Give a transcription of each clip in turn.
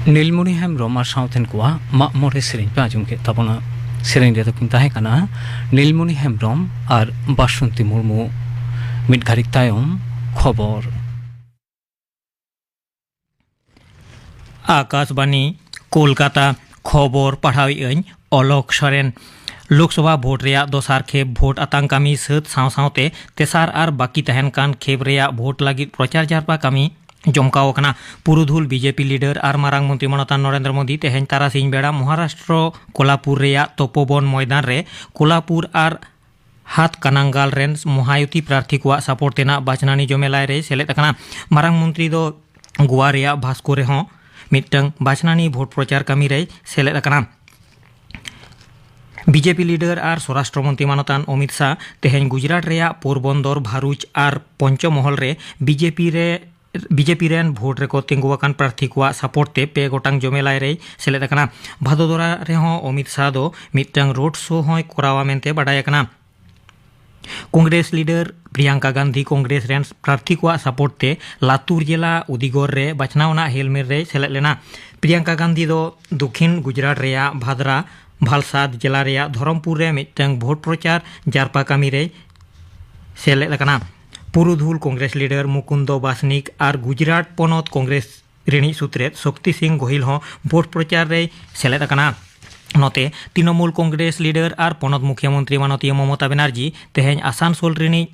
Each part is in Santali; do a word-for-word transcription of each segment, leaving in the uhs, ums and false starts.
ᱱᱤᱞᱢᱩᱱᱤ ᱦᱮᱢᱵᱽᱨᱚᱢ ᱟᱨ ᱥᱟᱶᱛᱮᱱ ᱠᱚᱣᱟᱜ ᱢᱟᱜ ᱢᱚᱬᱮ ᱥᱮᱨᱮᱧ ᱯᱮ ᱟᱸᱡᱚᱢ ᱠᱮᱫ ᱛᱟᱵᱚᱱᱟ᱾ ᱥᱮᱨᱮᱧ ᱨᱮᱫᱚ ᱠᱤᱱ ᱛᱟᱦᱮᱸ ᱠᱟᱱᱟ ᱱᱤᱞᱢᱩᱱᱤ ᱦᱮᱢᱵᱽᱨᱚᱢ ᱟᱨ ᱵᱟᱥᱚᱱᱛᱤ ᱢᱩᱨᱢᱩ᱾ ᱢᱤᱫ ᱜᱷᱟᱹᱲᱤᱡ ᱛᱟᱭᱚᱢ ᱠᱷᱚᱵᱚᱨ᱾ ᱟᱠᱟᱥᱵᱟᱱᱤ, ᱠᱳᱞᱠᱟᱛᱟ᱾ ᱠᱷᱚᱵᱚᱨ ᱯᱟᱲᱦᱟᱣᱮᱫ ᱟᱹᱧ ᱚᱞᱚᱠ ᱥᱚᱨᱮᱱ᱾ ᱞᱳᱠᱥᱚᱵᱷᱟ ᱵᱷᱳᱴ ᱨᱮᱭᱟᱜ ᱫᱚᱥᱟᱨ ᱠᱷᱮᱯ ᱵᱷᱳᱴ ᱟᱛᱟᱝ ᱠᱟᱹᱢᱤ ᱥᱟᱹᱛ ᱥᱟᱶ ᱥᱟᱶᱛᱮ ᱛᱮᱥᱟᱨ ᱟᱨ ᱵᱟᱹᱠᱤ ᱛᱟᱦᱮᱱ ᱠᱟᱱ ᱠᱷᱮᱯ ᱨᱮᱭᱟᱜ ᱵᱷᱳᱴ ᱞᱟᱹᱜᱤᱫ ᱯᱨᱚᱪᱟᱨ ᱡᱟᱨᱯᱟ ᱠᱟᱹᱢᱤ ᱡᱚᱢᱠᱟᱣ ᱟᱠᱟᱱᱟ᱾ ᱯᱩᱨᱩᱫᱷᱩᱞ ᱵᱤᱡᱮᱯᱤ ᱞᱤᱰᱟᱨ ᱟᱨ ᱢᱟᱨᱟᱝ ᱢᱚᱱᱛᱨᱤ ᱢᱟᱱᱚᱛᱟᱱ ᱱᱚᱨᱮᱱᱫᱨᱚ ᱢᱳᱫᱤ ᱛᱮᱦᱮᱧ ᱛᱟᱨᱟᱥᱤᱧ ᱵᱮᱲᱟ ᱢᱚᱦᱟᱨᱟᱥᱴᱨᱚ ᱠᱳᱞᱟᱯᱩᱨ ᱨᱮᱭᱟᱜ ᱛᱚᱯᱳᱵᱚᱱ ᱢᱚᱭᱫᱟᱱ ᱨᱮ ᱠᱳᱞᱟᱯᱩᱨ ᱟᱨ ᱦᱟᱛ ᱠᱟᱱᱟᱝᱜᱟᱞ ᱨᱮᱱ ᱢᱚᱦᱟᱭᱩᱛᱤ ᱯᱨᱟᱨᱛᱷᱤ ᱠᱚᱣᱟᱜ ᱥᱟᱯᱳᱨᱴ ᱛᱮᱱᱟᱜ ᱵᱟᱪᱷᱱᱟᱱᱤ ᱡᱚᱢᱮᱞᱟᱭ ᱨᱮᱭ ᱥᱮᱞᱮᱫ ᱟᱠᱟᱱᱟ᱾ ᱢᱟᱨᱟᱝ ᱢᱚᱱᱛᱨᱤ ᱫᱚ ᱜᱳᱣᱟ ᱨᱮᱭᱟᱜ ᱵᱷᱟᱥᱠᱳ ᱨᱮᱦᱚᱸ ᱢᱤᱫᱴᱟᱝ ᱵᱟᱪᱷᱱᱟᱱᱤ ᱵᱷᱳᱴ ᱯᱨᱚᱪᱟᱨ ᱠᱟᱹᱢᱤ ᱨᱮᱭ ᱥᱮᱞᱮᱫ ᱟᱠᱟᱱᱟ᱾ ᱵᱤᱡᱮᱯᱤ ᱞᱤᱰᱟᱨ ᱟᱨ ᱥᱚᱨᱟᱥᱴᱨᱚ ᱢᱚᱱᱛᱨᱤ ᱢᱟᱱᱚᱛᱟᱱ ᱚᱢᱤᱛ ᱥᱟᱦ ᱛᱮᱦᱮᱧ ᱜᱩᱡᱽᱨᱟᱴ ᱨᱮᱭᱟᱜ ᱯᱳᱨᱵᱚᱱᱫᱚᱨ, ᱵᱷᱟᱨᱩᱪ ᱟᱨ ᱯᱚᱧᱪᱚᱢᱚᱦᱚᱞ ᱨᱮ ᱵᱤᱡᱮᱯᱤ ᱨᱮ, ᱵᱤᱡᱮᱯᱤ ᱨᱮᱱ ᱵᱷᱳᱴ ᱨᱮᱠᱚ ᱛᱤᱸᱜᱩ ᱟᱠᱟᱱ ᱯᱨᱟᱨᱛᱷᱤ ᱠᱚᱣᱟᱜ ᱥᱟᱯᱳᱨᱴ ᱛᱮ ᱯᱮ ᱜᱚᱴᱟᱝ ᱡᱚᱢᱮᱞᱟᱭ ᱨᱮᱭ ᱥᱮᱞᱮᱫ ᱟᱠᱟᱱᱟ᱾ ᱵᱷᱟᱫᱳᱫᱚᱨᱟ ᱨᱮᱦᱚᱸ ᱚᱢᱤᱛ ᱥᱟᱦ ᱫᱚ ᱢᱤᱫᱴᱟᱝ ᱨᱳᱰ ᱥᱳ ᱦᱚᱸᱭ ᱠᱚᱨᱟᱣᱟ ᱢᱮᱱᱛᱮ ᱵᱟᱰᱟᱭ ᱟᱠᱟᱱᱟ᱾ ᱠᱚᱝᱜᱨᱮᱥ ᱞᱤᱰᱟᱨ ᱯᱨᱤᱭᱟᱝᱠᱟ ᱜᱟᱱᱫᱷᱤ ᱠᱚᱝᱜᱨᱮᱥ ᱨᱮᱱ ᱯᱨᱟᱨᱛᱷᱤ ᱠᱚᱣᱟᱜ ᱥᱟᱯᱳᱨᱴ ᱛᱮ ᱞᱟᱛᱩᱨ ᱡᱮᱞᱟ ᱩᱫᱤᱜᱚᱨ ᱨᱮ ᱵᱟᱪᱷᱱᱟᱣ ᱟᱱᱟᱜ ᱦᱮᱞᱢᱮᱞ ᱨᱮᱭ ᱥᱮᱞᱮᱫ ᱞᱮᱱᱟ᱾ ᱯᱨᱤᱭᱟᱝᱠᱟ ᱜᱟᱱᱫᱷᱤ ᱫᱚ ᱫᱚᱠᱷᱤᱱ ᱜᱩᱡᱽᱨᱟᱴ ᱨᱮᱭᱟᱜ ᱵᱷᱟᱫᱨᱟ ᱵᱷᱟᱞᱥᱟᱫ ᱡᱮᱞᱟ ᱨᱮᱭᱟᱜ ᱫᱷᱚᱨᱚᱢᱯᱩᱨ ᱨᱮ ᱢᱤᱫᱴᱟᱝ ᱵᱷᱳᱴ ᱯᱨᱚᱪᱟᱨ ᱡᱟᱨᱯᱟ ᱠᱟᱹᱢᱤ ᱨᱮᱭ ᱥᱮᱞᱮᱫ ᱟᱠᱟᱱᱟ᱾ ᱯᱩᱨᱩᱫᱷᱩᱞ ᱠᱚᱝᱜᱨᱮᱥ ᱞᱤᱰᱟᱨ ᱢᱩᱠᱩᱱᱫᱚ ᱵᱟᱥᱱᱤᱠ ᱟᱨ ᱜᱩᱡᱽᱨᱟᱴ ᱯᱚᱱᱚᱛ ᱠᱚᱝᱜᱨᱮᱥ ᱨᱤᱱᱤᱡ ᱥᱩᱛᱨᱮᱛ ᱥᱚᱠᱛᱤ ᱥᱤᱝ ᱜᱳᱦᱤᱞ ᱦᱚᱸ ᱵᱷᱳᱴ ᱯᱨᱚᱪᱟᱨ ᱨᱮᱭ ᱥᱮᱞᱮᱫ ᱟᱠᱟᱱᱟ᱾ ᱱᱚᱛᱮ, ᱛᱨᱤᱱᱚᱢᱩᱞ ᱠᱚᱝᱜᱨᱮᱥ ᱞᱤᱰᱟᱨ ᱟᱨ ᱯᱚᱱᱚᱛ ᱢᱩᱠᱷᱭᱟᱹ ᱢᱚᱱᱛᱨᱤ ᱢᱟᱱᱚᱛᱤᱭᱟᱹ ᱢᱚᱢᱚᱛᱟ ᱵᱮᱱᱟᱨᱡᱤ ᱛᱮᱦᱮᱧ ᱟᱥᱟᱱᱥᱳᱞ ᱨᱤᱱᱤᱡ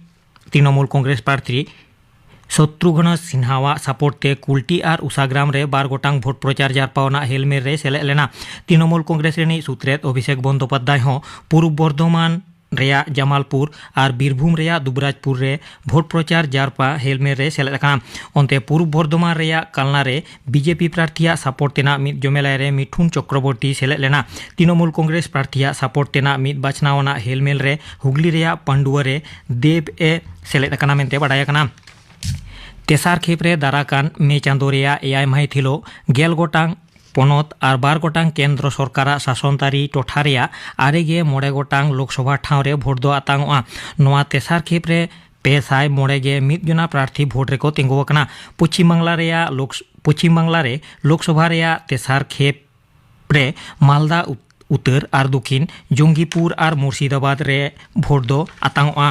ᱛᱨᱤᱱᱚᱢᱩᱞ ᱠᱚᱝᱜᱨᱮᱥ ᱯᱨᱟᱨᱛᱷᱤ ᱥᱚᱛᱨᱩᱜᱷᱱᱚ ᱥᱤᱱᱦᱟᱣᱟᱜ ᱥᱟᱯᱳᱨᱴ ᱛᱮ ᱠᱩᱞᱴᱤ ᱟᱨ ᱩᱥᱟᱜᱨᱟᱢ ᱨᱮ ᱵᱟᱨ ᱜᱚᱴᱟᱝ ᱵᱷᱳᱴ ᱯᱨᱚᱪᱟᱨ ᱡᱟᱨᱯᱟᱣ ᱟᱱᱟᱜ ᱦᱮᱞᱢᱮᱞ ᱨᱮᱭ ᱥᱮᱞᱮᱫ ᱞᱮᱱᱟ᱾ ᱛᱨᱤᱱᱚᱢᱩᱞ ᱠᱚᱝᱜᱨᱮᱥ ᱨᱤᱱᱤᱡ ᱥᱩᱛᱨᱮᱛ ᱚᱵᱷᱤᱥᱮᱠ ᱵᱚᱱᱫᱳᱯᱟᱫᱽᱫᱷᱟᱭ ᱦᱚᱸ ᱯᱩᱨᱩᱵ ᱵᱚᱨᱫᱷᱚᱢᱟᱱ ᱨᱮᱭᱟᱜ ᱡᱟᱢᱟᱞᱯᱩᱨ ᱟᱨ ᱵᱤᱨᱵᱷᱩᱢ ᱨᱮᱭᱟᱜ ᱫᱩᱵᱽᱨᱟᱡᱽᱯᱩᱨ ᱨᱮ ᱵᱷᱳᱴ ᱯᱨᱚᱪᱟᱨ ᱡᱟᱨᱯᱟ ᱦᱮᱞᱢᱮᱞ ᱨᱮᱭ ᱥᱮᱞᱮᱫ ᱟᱠᱟᱱᱟ᱾ ᱚᱱᱛᱮ, ᱯᱩᱨᱩᱵ ᱵᱚᱨᱫᱷᱚᱢᱟᱱ ᱨᱮᱭᱟᱜ ᱠᱟᱞᱱᱟ ᱨᱮ ᱵᱤᱡᱮᱯᱤ ᱯᱨᱟᱨᱛᱷᱤᱭᱟᱜ ᱥᱟᱯᱳᱨᱴ ᱛᱮᱱᱟᱜ ᱢᱤᱫ ᱡᱚᱢᱮᱞᱟᱭ ᱨᱮ ᱢᱤᱴᱷᱩᱱ ᱪᱚᱠᱨᱚᱵᱚᱨᱛᱤ ᱥᱮᱞᱮᱫ ᱞᱮᱱᱟ᱾ ᱛᱨᱤᱱᱚᱢᱩᱞ ᱠᱚᱝᱜᱨᱮᱥ ᱯᱨᱟᱨᱛᱷᱤᱭᱟᱜ ᱥᱟᱯᱳᱨᱴ ᱛᱮᱱᱟᱜ ᱢᱤᱫ ᱵᱟᱪᱷᱱᱟᱣ ᱟᱱᱟᱜ ᱦᱮᱞᱢᱮᱞ ᱨᱮ ᱦᱩᱜᱽᱞᱤ ᱨᱮᱭᱟᱜ ᱯᱟᱱᱰᱩᱣᱟ ᱨᱮ ᱫᱮᱵᱽ ᱮ ᱥᱮᱞᱮᱫ ᱟᱠᱟᱱᱟ ᱢᱮᱱᱛᱮ ᱵᱟᱰᱟᱭ ᱟᱠᱟᱱᱟ᱾ ᱛᱮᱥᱟᱨ ᱠᱷᱮᱯ ᱨᱮ ᱫᱟᱨᱟᱠᱟᱱ ᱢᱮ ᱪᱟᱸᱫᱳ ᱨᱮᱭᱟᱜ ᱮᱭᱟᱭ ᱢᱟᱹᱦᱤᱛ ᱦᱤᱞᱳᱜ ᱜᱮᱞ ᱜᱚᱴᱟᱝ ᱯᱚᱱᱚᱛ ᱟᱨ ᱵᱟᱨ ᱜᱚᱴᱟᱝ ᱠᱮᱱᱫᱨᱚ ᱥᱚᱨᱠᱟᱨᱟᱜ ᱥᱟᱥᱚᱱᱛᱟᱹᱨᱤ ᱴᱚᱴᱷᱟ ᱨᱮᱭᱟᱜ ᱟᱨᱮ ᱜᱮ ᱢᱚᱬᱮ ᱜᱚᱴᱟᱝ ᱞᱳᱠᱥᱚᱵᱷᱟ ᱴᱷᱟᱶ ᱨᱮ ᱵᱷᱳᱴ ᱫᱚ ᱟᱛᱟᱝᱚᱜᱼᱟ᱾ ᱱᱚᱣᱟ ᱛᱮᱥᱟᱨ ᱠᱷᱮᱯ ᱨᱮ ᱯᱮ ᱥᱟᱭ ᱢᱚᱬᱮ ᱜᱮ ᱢᱤᱫ ᱡᱚᱱᱟ ᱯᱨᱟᱨᱛᱷᱤ ᱵᱷᱳᱴ ᱨᱮᱠᱚ ᱛᱤᱸᱜᱩ ᱟᱠᱟᱱᱟ᱾ ᱯᱚᱪᱷᱤᱢ ᱵᱟᱝᱞᱟ ᱨᱮᱭᱟᱜ ᱞᱳᱠ-, ᱯᱚᱪᱷᱤᱢ ᱵᱟᱝᱞᱟ ᱨᱮ ᱞᱳᱠᱥᱚᱵᱷᱟ ᱨᱮᱭᱟᱜ ᱛᱮᱥᱟᱨ ᱠᱷᱮᱯ ᱨᱮ ᱢᱟᱞᱫᱟ ᱩᱛ-, ᱩᱛᱟᱹᱨ ᱟᱨ ᱫᱚᱠᱷᱤᱱ ᱡᱚᱝᱜᱤᱯᱩᱨ ᱟᱨ ᱢᱩᱨᱥᱤᱫᱟᱵᱟᱫᱽ ᱨᱮ ᱵᱷᱳᱴ ᱫᱚ ᱟᱛᱟᱝᱚᱜᱼᱟ᱾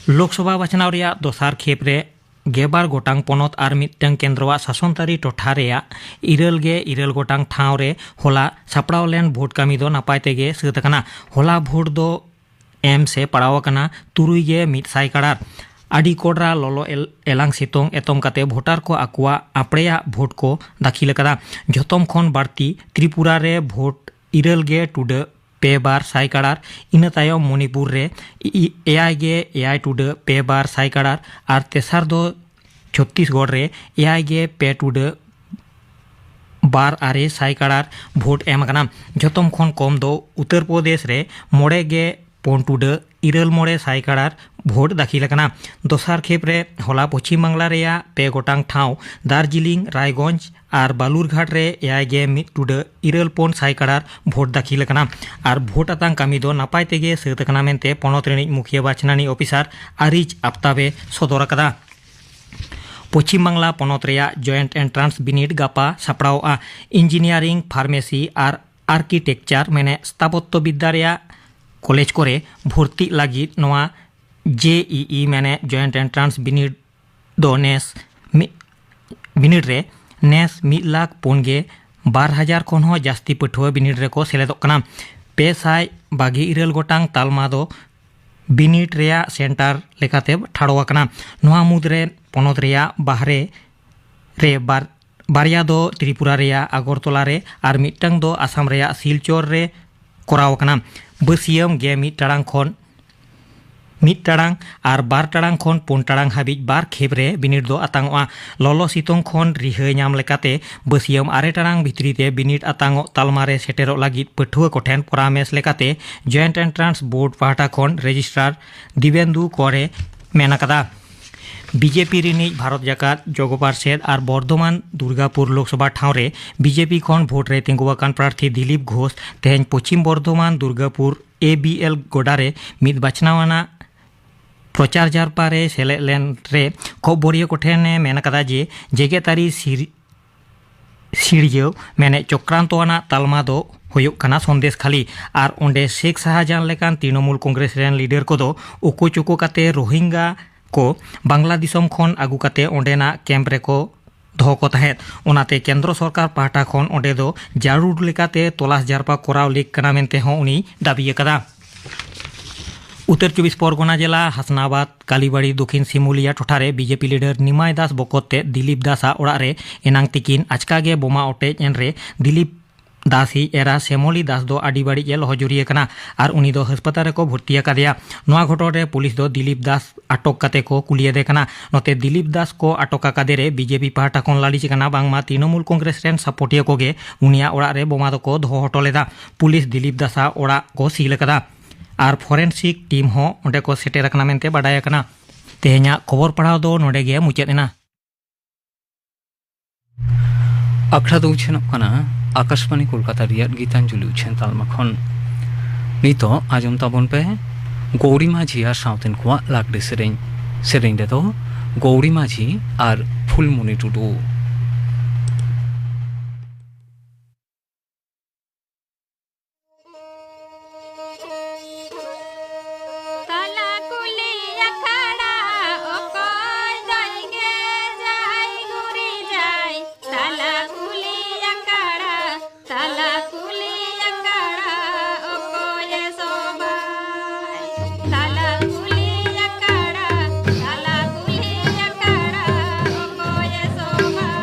ᱞᱳᱠᱥᱚᱵᱷᱟ ᱵᱟᱪᱷᱱᱟᱣ ᱨᱮᱭᱟᱜ ᱫᱚᱥᱟᱨ ᱠᱷᱮᱯ ᱨᱮ ᱜᱮᱞᱵᱟᱨ ᱜᱚᱴᱟᱝ ᱯᱚᱱᱚᱛ ᱟᱨ ᱢᱤᱫᱴᱟᱝ ᱠᱮᱱᱫᱨᱚᱣᱟᱜ ᱥᱟᱥᱚᱱᱛᱟᱹᱨᱤ ᱴᱚᱴᱷᱟ ᱨᱮᱭᱟᱜ ᱤᱨᱟᱹᱞ ᱜᱮ ᱤᱨᱟᱹᱞ ᱜᱚᱴᱟᱝ ᱴᱷᱟᱶ ᱨᱮ ᱦᱚᱞᱟ ᱥᱟᱯᱲᱟᱣ ᱞᱮᱱ ᱵᱷᱳᱴ ᱠᱟᱹᱢᱤ ᱫᱚ ᱱᱟᱯᱟᱭ ᱛᱮᱜᱮ ᱥᱟᱹᱛ ᱟᱠᱟᱱᱟ᱾ ᱦᱚᱞᱟ ᱵᱷᱳᱴ ᱫᱚ ᱮᱢ ᱥᱮ ᱯᱟᱲᱟᱣ ᱟᱠᱟᱱᱟ ᱛᱩᱨᱩᱭ ᱜᱮ ᱢᱤᱫ ᱥᱟᱭ ᱠᱟᱲᱟᱨ᱾ ᱟᱹᱰᱤ ᱠᱚᱰᱨᱟ ᱞᱚᱞᱚ ᱮᱞ-, ᱮᱞᱟᱝ ᱥᱤᱛᱩᱝ ᱮᱛᱚᱢ ᱠᱟᱛᱮ ᱵᱷᱳᱴᱟᱨ ᱠᱚ ᱟᱠᱚᱣᱟᱜ ᱟᱯᱲᱮᱭᱟᱜ ᱵᱷᱳᱴ ᱠᱚ ᱫᱟᱹᱠᱷᱤᱞ ᱟᱠᱟᱫᱟ᱾ ᱡᱷᱚᱛᱚᱢ ᱠᱷᱚᱱ ᱵᱟᱹᱲᱛᱤ ᱛᱨᱤᱯᱩᱨᱟ ᱨᱮ ᱵᱷᱳᱴ ᱤᱨᱟᱹᱞ ᱜᱮ ᱴᱩᱰᱟᱹᱜ ᱯᱮ ᱵᱟᱨ ᱥᱟᱭ ᱠᱟᱲᱟᱨ, ᱤᱱᱟᱹ ᱛᱟᱭᱚᱢ ᱢᱚᱱᱤᱯᱩᱨ ᱨᱮ ᱤ-, ᱮᱭᱟᱭ ᱜᱮ ᱮᱭᱟᱭ ᱴᱩᱰᱟᱹᱜ ᱯᱮ ᱵᱟᱨ ᱥᱟᱭ ᱠᱟᱲᱟᱨ ᱟᱨ ᱛᱮᱥᱟᱨ ᱫᱚ ᱪᱷᱚᱛᱛᱤᱥᱜᱚᱲ ᱨᱮ ᱮᱭᱟᱭ ᱜᱮ ᱯᱮ ᱴᱩᱰᱟᱹᱜ ᱵᱟᱨ ᱟᱨᱮ ᱥᱟᱭ ᱠᱟᱲᱟᱨ ᱵᱷᱳᱴ ᱮᱢ ᱟᱠᱟᱱᱟ᱾ ᱡᱷᱚᱛᱚᱢ ᱠᱷᱚᱱ ᱠᱚᱢ ᱫᱚ ᱩᱛᱛᱚᱨ ᱯᱨᱚᱫᱮᱥ ᱨᱮ ᱢᱚᱬᱮ ᱜᱮ ᱯᱩᱱ ᱴᱩᱰᱟᱹᱜ ᱤᱨᱟᱹᱞ ᱢᱚᱬᱮ ᱥᱟᱭ ᱠᱟᱲᱟᱨ ᱵᱷᱳᱴ ᱫᱟᱹᱠᱷᱤᱞ ᱟᱠᱟᱱᱟ᱾ ᱫᱚᱥᱟᱨ ᱠᱷᱮᱯ ᱨᱮ ᱦᱚᱞᱟ ᱯᱚᱪᱷᱤᱢ ᱵᱟᱝᱞᱟ ᱨᱮᱭᱟᱜ ᱯᱮ ᱜᱚᱴᱟᱝ ᱴᱷᱟᱶ ᱫᱟᱨᱡᱤᱞᱤᱝ, ᱨᱟᱭᱜᱚᱸᱡᱽ ᱟᱨ ᱵᱟᱞᱩᱨᱜᱷᱟᱴ ᱨᱮ ᱮᱭᱟᱭ ᱜᱮ ᱢᱤᱫ ᱴᱩᱰᱟᱹᱜ ᱤᱨᱟᱹᱞ ᱯᱩᱱ ᱥᱟᱭ ᱠᱟᱲᱟᱨ ᱵᱷᱳᱴ ᱫᱟᱹᱠᱷᱤᱞ ᱟᱠᱟᱱᱟ᱾ ᱟᱨ ᱵᱷᱳᱴ ᱟᱛᱟᱝ ᱠᱟᱹᱢᱤ ᱫᱚ ᱱᱟᱯᱟᱭ ᱛᱮᱜᱮ ᱥᱟᱹᱛ ᱟᱠᱟᱱᱟ ᱢᱮᱱᱛᱮ ᱯᱚᱱᱚᱛ ᱨᱤᱱᱤᱡ ᱢᱩᱠᱷᱤᱭᱟᱹ ᱵᱟᱪᱷᱱᱟᱱᱤ ᱚᱯᱷᱤᱥᱟᱨ ᱟᱨᱤᱡ ᱟᱯᱛᱟᱵᱮ ᱥᱚᱫᱚᱨ ᱟᱠᱟᱫᱟ᱾ ᱯᱚᱪᱷᱤᱢ ᱵᱟᱝᱞᱟ ᱯᱚᱱᱚᱛ ᱨᱮᱭᱟᱜ ᱡᱚᱭᱮᱱᱴ ᱮᱱᱴᱨᱟᱱᱥ ᱵᱤᱱᱤᱰ ᱜᱟᱯᱟ ᱥᱟᱯᱲᱟᱣᱚᱜᱼᱟ᱾ ᱤᱧᱡᱤᱱᱤᱭᱟᱨᱤᱝ, ᱯᱷᱟᱨᱢᱮᱥᱤ ᱟᱨ ᱟᱨᱠᱤᱴᱮᱠᱪᱟᱨ ᱢᱮᱱᱮ ᱥᱛᱷᱟᱯᱚᱛᱛᱚ ᱵᱤᱫᱽᱫᱟ ᱨᱮᱭᱟᱜ ᱠᱚᱞᱮᱡᱽ ᱠᱚᱨᱮ ᱵᱷᱚᱨᱛᱤᱜ ᱞᱟᱹᱜᱤᱫ ᱱᱚᱣᱟ ᱡᱮ ᱤ ᱤ ᱢᱮᱱᱮ ᱡᱚᱭᱮᱱᱴ ᱮᱱᱴᱨᱟᱱᱥ ᱵᱤᱱᱤᱰ ᱫᱚ ᱱᱮᱥ ᱢᱤ-, ᱵᱤᱱᱤᱰ ᱨᱮ ᱱᱮᱥ ᱢᱤᱫ ᱞᱟᱠᱷ ᱯᱩᱱ ᱜᱮ ᱵᱟᱨ ᱦᱟᱡᱟᱨ ᱠᱷᱚᱱ ᱦᱚᱸ ᱡᱟᱹᱥᱛᱤ ᱯᱟᱹᱴᱷᱩᱣᱟᱹ ᱵᱤᱱᱤᱰ ᱨᱮᱠᱚ ᱥᱮᱞᱮᱫᱚᱜ ᱠᱟᱱᱟ᱾ ᱯᱮ ᱥᱟᱭ ᱵᱟᱜᱮ ᱤᱨᱟᱹᱞ ᱜᱚᱴᱟᱝ ᱛᱟᱞᱢᱟ ᱫᱚ ᱵᱤᱱᱤᱰ ᱨᱮᱭᱟᱜ ᱥᱮᱱᱴᱟᱨ ᱞᱮᱠᱟᱛᱮ ᱴᱷᱟᱲᱚ ᱟᱠᱟᱱᱟ᱾ ᱱᱚᱣᱟ ᱢᱩᱫᱽᱨᱮ ᱯᱚᱱᱚᱛ ᱨᱮᱭᱟᱜ ᱵᱟᱦᱨᱮ ᱨᱮ ᱵᱟᱨ-, ᱵᱟᱨᱭᱟ ᱫᱚ ᱛᱨᱤᱯᱩᱨᱟ ᱨᱮᱭᱟᱜ ᱟᱜᱚᱨᱛᱚᱞᱟ ᱨᱮ ᱟᱨ ᱢᱤᱫᱴᱟᱝ ᱫᱚ ᱟᱥᱟᱢ ᱨᱮᱭᱟᱜ ᱥᱤᱞᱪᱚᱨ ᱨᱮ ᱠᱚᱨᱟᱣ ᱟᱠᱟᱱᱟ᱾ ᱵᱟᱹᱥᱤᱭᱟᱹᱢ ᱜᱮ ᱢᱤᱫ ᱴᱟᱲᱟᱝ ᱠᱷᱚᱱ ᱢᱤᱫ ᱴᱟᱲᱟᱝ ᱟᱨ ᱵᱟᱨ ᱴᱟᱲᱟᱝ ᱠᱷᱚᱱ ᱯᱩᱱ ᱴᱟᱲᱟᱝ ᱦᱟᱹᱵᱤᱡ ᱵᱟᱨ ᱠᱷᱮᱯ ᱨᱮ ᱵᱤᱱᱤᱰ ᱫᱚ ᱟᱛᱟᱝᱚᱜᱼᱟ᱾ ᱞᱚᱞᱚ ᱥᱤᱛᱩᱝ ᱠᱷᱚᱱ ᱨᱤᱦᱟᱹᱭ ᱧᱟᱢ ᱞᱮᱠᱟᱛᱮ ᱵᱟᱹᱥᱤᱭᱟᱹᱢ ᱟᱨᱮ ᱴᱟᱲᱟᱝ ᱵᱷᱤᱛᱨᱤ ᱛᱮ ᱵᱤᱱᱤᱰ ᱟᱛᱟᱝᱚᱜ ᱛᱟᱞᱢᱟ ᱨᱮ ᱥᱮᱴᱮᱨᱚᱜ ᱞᱟᱹᱜᱤᱫ ᱯᱟᱹᱴᱷᱩᱣᱟᱹ ᱠᱚᱴᱷᱮᱱ ᱯᱚᱨᱟᱢᱮᱥ ᱞᱮᱠᱟᱛᱮ ᱡᱚᱭᱮᱱᱴ ᱮᱱᱴᱨᱟᱱᱥ ᱵᱳᱨᱰ ᱯᱟᱦᱴᱟ ᱠᱷᱚᱱ ᱨᱮᱡᱤᱥᱴᱨᱟᱨ ᱫᱤᱵᱮᱱᱫᱩ ᱠᱚᱨ ᱮ ᱢᱮᱱ ᱟᱠᱟᱫᱟ᱾ ᱵᱤ ᱡᱮ ᱯᱤ ᱨᱤᱱᱤᱡ ᱵᱷᱟᱨᱚᱛ ᱡᱟᱠᱟᱛ ᱡᱚᱜᱚ ᱯᱟᱨᱥᱮᱫ ᱟᱨ ᱵᱚᱨᱫᱷᱚᱢᱟᱱ ᱫᱩᱨᱜᱟᱯᱩᱨ ᱞᱳᱠᱥᱚᱵᱷᱟ ᱴᱷᱟᱶ ᱨᱮ ᱵᱤ ᱡᱮ ᱯᱤ ᱠᱷᱚᱱ ᱵᱷᱳᱴ ᱨᱮ ᱛᱤᱸᱜᱩ ᱟᱠᱟᱱ ᱯᱨᱟᱨᱛᱷᱤ ᱫᱤᱞᱤᱯ ᱜᱷᱳᱥ ᱛᱮᱦᱮᱧ Paschim Bardhaman Durgapur A B L ᱜᱚᱰᱟ ᱨᱮ ᱢᱤᱫ ᱵᱟᱪᱷᱱᱟᱣ ᱟᱱᱟᱜ ᱯᱨᱚᱪᱟᱨ ᱡᱟᱨᱯᱟ ᱨᱮ ᱥᱮᱞᱮᱫ ᱞᱮᱱ ᱨᱮ ᱠᱷᱚᱵᱚᱨᱤᱭᱟᱹ ᱠᱚᱴᱷᱮᱱ ᱮ ᱢᱮᱱ ᱟᱠᱟᱫᱟ ᱡᱮ ᱡᱮᱜᱮᱛᱟᱹᱨᱤ ᱥᱤᱨ-, ᱥᱤᱨᱡᱟᱹᱣ ᱢᱮᱱᱮᱫ ᱪᱚᱠᱨᱟᱱᱛᱚ ᱟᱱᱟᱜ ᱛᱟᱞᱢᱟ ᱫᱚ ᱦᱩᱭᱩᱜ ᱠᱟᱱᱟ ᱥᱚᱱᱫᱮᱥ ᱠᱷᱟᱹᱞᱤ᱾ ᱟᱨ ᱚᱸᱰᱮ ᱥᱮᱠᱷ ᱥᱟᱦᱟᱡᱟᱱ ᱞᱮᱠᱟᱱ ᱛᱨᱤᱱᱚᱢᱩᱞ ᱠᱚᱝᱜᱨᱮᱥ ᱨᱮᱱ ᱞᱤᱰᱟᱨ ᱠᱚᱫᱚ ᱩᱠᱩ ᱪᱩᱠᱩ ᱠᱟᱛᱮ ᱨᱳᱦᱤᱝᱜᱟ ᱠᱚ ᱵᱟᱝᱞᱟ ᱫᱤᱥᱚᱢ ᱠᱷᱚᱱ ᱟᱹᱜᱩ ᱠᱟᱛᱮ ᱚᱸᱰᱮᱱᱟᱜ ᱠᱮᱢᱯ ᱨᱮᱠᱚ ᱫᱚᱦᱚ ᱠᱚ ᱛᱟᱦᱮᱸᱫ᱾ ᱚᱱᱟᱛᱮ ᱠᱮᱱᱫᱨᱚ ᱥᱚᱨᱠᱟᱨ ᱯᱟᱦᱴᱟ ᱠᱷᱚᱱ ᱚᱸᱰᱮ ᱫᱚ ᱡᱟᱹᱨᱩᱲ ᱞᱮᱠᱟᱛᱮ ᱛᱚᱞᱟᱥ ᱡᱟᱨᱯᱟ ᱠᱚᱨᱟᱣ ᱞᱮᱠ ᱠᱟᱱᱟ ᱢᱮᱱᱛᱮ ᱦᱚᱸ ᱩᱱᱤᱭ ᱫᱟᱹᱵᱤ ᱟᱠᱟᱫᱟ᱾ ᱩᱛᱛᱚᱨ ᱪᱚᱵᱵᱤᱥ ᱯᱚᱨᱜᱚᱱᱟ ᱡᱮᱞᱟ ᱦᱟᱥᱱᱟᱵᱟᱫᱽ ᱠᱟᱞᱤᱵᱟᱲᱤ ᱫᱚᱠᱷᱤᱱ ᱥᱤᱢᱩᱞᱤᱭᱟ ᱴᱚᱴᱷᱟ ᱨᱮ ᱵᱤᱡᱮᱯᱤ ᱞᱤᱰᱟᱨ ᱱᱤᱢᱟᱭ ᱫᱟᱥ ᱵᱚᱠᱚᱛ ᱛᱮᱫ ᱫᱤᱞᱤᱯ ᱫᱟᱥ ᱟᱜ ᱚᱲᱟᱜ ᱨᱮ ᱮᱱᱟᱝ ᱛᱤᱠᱤᱱ ᱟᱪᱠᱟ ᱜᱮ ᱵᱳᱢᱟ ᱚᱴᱮᱡ ᱮᱱ ᱨᱮ ᱫᱤᱞᱤᱯ ᱫᱟᱥ ᱤᱡ ᱮᱨᱟ ᱥᱮᱢᱚᱞᱤ ᱫᱟᱥ ᱫᱚ ᱟᱹᱰᱤ ᱵᱟᱹᱲᱤᱡ ᱮ ᱞᱚᱦᱚᱡᱩᱨᱤ ᱟᱠᱟᱱᱟ ᱟᱨ ᱩᱱᱤ ᱫᱚ ᱦᱟᱥᱯᱟᱛᱟᱞ ᱨᱮᱠᱚ ᱵᱷᱚᱨᱛᱤ ᱟᱠᱟᱫᱮᱭᱟ᱾ ᱱᱚᱣᱟ ᱜᱷᱚᱴᱚᱱ ᱨᱮ ᱯᱩᱞᱤᱥ ᱫᱚ ᱫᱤᱞᱤᱯ ᱫᱟᱥ ᱟᱴᱚᱠ ᱠᱟᱛᱮ ᱠᱚ ᱠᱩᱞᱤᱭᱮᱫᱮ ᱠᱟᱱᱟ᱾ ᱱᱚᱛᱮ ᱫᱤᱞᱤᱯ ᱫᱟᱥ ᱠᱚ ᱟᱴᱚᱠ ᱟᱠᱟᱫᱮ ᱨᱮ ᱵᱤᱡᱮᱯᱤ ᱯᱟᱦᱴᱟ ᱠᱷᱚᱱ ᱞᱟᱹᱞᱤᱥ ᱟᱠᱟᱱᱟ ᱵᱟᱝᱢᱟ ᱛᱨᱤᱱᱚᱢᱩᱞ ᱠᱚᱝᱜᱨᱮᱥ ᱨᱮᱱ ᱥᱟᱯᱚᱴᱤᱭᱟᱹ ᱠᱚᱜᱮ ᱩᱱᱤᱭᱟᱜ ᱚᱲᱟᱜ ᱨᱮ ᱵᱳᱢᱟ ᱫᱚᱠᱚ ᱫᱚᱦᱚ ᱦᱚᱴᱚ ᱞᱮᱫᱟ᱾ ᱯᱩᱞᱤᱥ ᱫᱤᱞᱤᱯ ᱫᱟᱥᱟᱜ ᱚᱲᱟᱜ ᱠᱚ ᱥᱤᱞ ᱟᱠᱟᱫᱟ ᱟᱨ ᱯᱷᱚᱨᱮᱱᱥᱤᱠ ᱴᱤᱢ ᱦᱚᱸ ᱚᱸᱰᱮ ᱠᱚ ᱥᱮᱴᱮᱨ ᱟᱠᱟᱱᱟ ᱢᱮᱱᱛᱮ ᱵᱟᱰᱟᱭ ᱟᱠᱟᱱᱟ᱾ ᱛᱮᱦᱮᱧᱟᱜ ᱠᱷᱚᱵᱚᱨ ᱯᱟᱲᱦᱟᱣ ᱫᱚ ᱱᱚᱰᱮ ᱜᱮ ᱢᱩᱪᱟᱹᱫ ᱮᱱᱟ᱾ ᱟᱠᱷᱲᱟ ᱫᱚ ᱩᱪᱷᱟᱹᱱᱚᱜ ᱠᱟᱱᱟ ᱟᱠᱟᱥᱵᱟᱬᱤ ᱠᱳᱞᱠᱟᱛᱟ ᱨᱮᱭᱟᱜ ᱜᱤᱛᱟᱧᱡᱚᱞᱤ ᱩᱪᱷᱟᱹᱱ ᱛᱟᱞᱢᱟ ᱠᱷᱚᱱ᱾ ᱱᱤᱛᱚᱜ ᱟᱸᱡᱚᱢ ᱛᱟᱵᱚᱱ ᱯᱮ ᱜᱳᱣᱨᱤ ᱢᱟᱹᱡᱷᱤ ᱟᱨ ᱥᱟᱶᱛᱮᱱ ᱠᱚᱣᱟᱜ ᱞᱟᱜᱽᱲᱮ ᱥᱮᱨᱮᱧ᱾ ᱥᱮᱨᱮᱧ ᱨᱮᱫᱚ ᱜᱳᱣᱨᱤ ᱢᱟᱹᱡᱷᱤ ᱟᱨ ᱯᱷᱩᱞᱢᱩᱱᱤ ᱴᱩᱰᱩ᱾ ᱛᱟᱞᱟ ᱠᱩᱞᱤ ᱟᱠᱷᱲᱟ, ᱚᱠᱚᱭ ᱫᱚᱭ ᱜᱮᱡᱟᱭ ᱜᱩᱨᱤᱡᱟᱭ? ᱛᱟᱞᱟ ᱠᱩᱞᱤ ᱟᱠᱷᱲᱟ, ᱛᱟᱞᱟ ᱠᱩᱞᱤ ᱟᱠᱷᱲᱟ, ᱚᱠᱚᱭᱮ ᱥᱚᱵᱟᱭ? ᱛᱟᱞᱟ ᱠᱩᱞᱤ ᱟᱠᱷᱲᱟ, ᱛᱟᱞᱟ ᱠᱩᱞᱤ ᱟᱠᱷᱲᱟ, ᱚᱠᱚᱭᱮ ᱥᱚᱵᱟᱭ?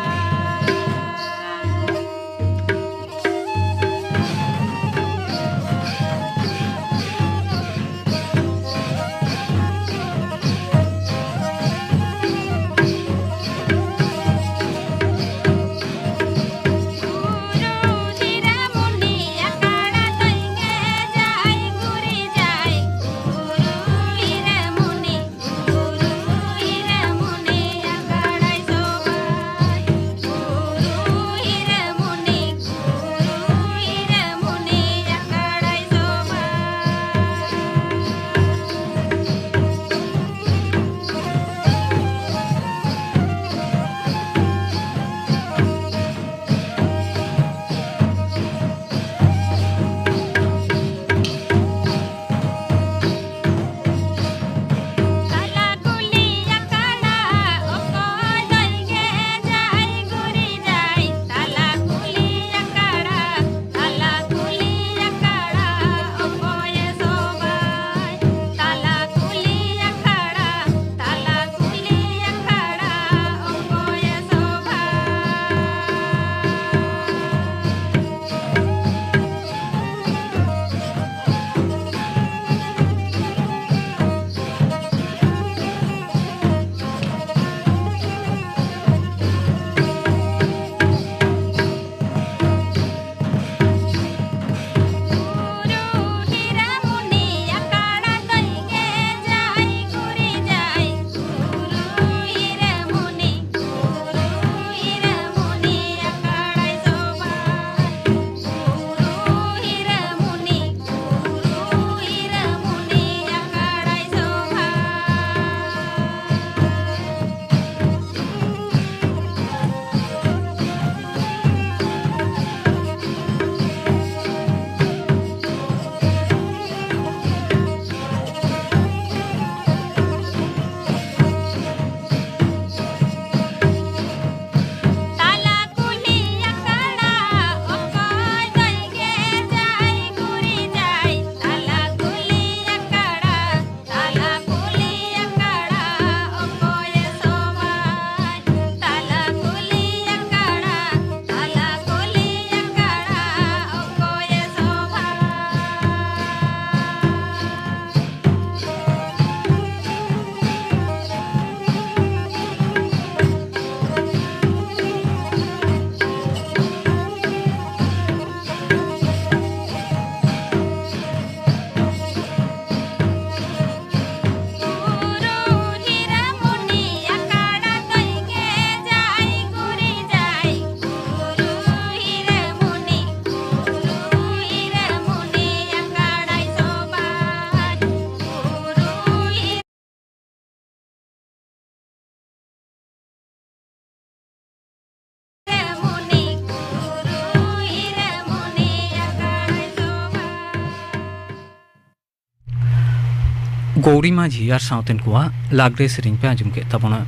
ᱜᱳᱣᱨᱤ ᱢᱟᱹᱡᱷᱤ ᱟᱨ ᱥᱟᱶᱛᱮᱱ ᱠᱚᱣᱟᱜ ᱞᱟᱜᱽᱲᱮ ᱥᱮᱨᱮᱧ ᱯᱮ ᱟᱸᱡᱚᱢ ᱠᱮᱫ ᱛᱟᱵᱚᱱᱟ᱾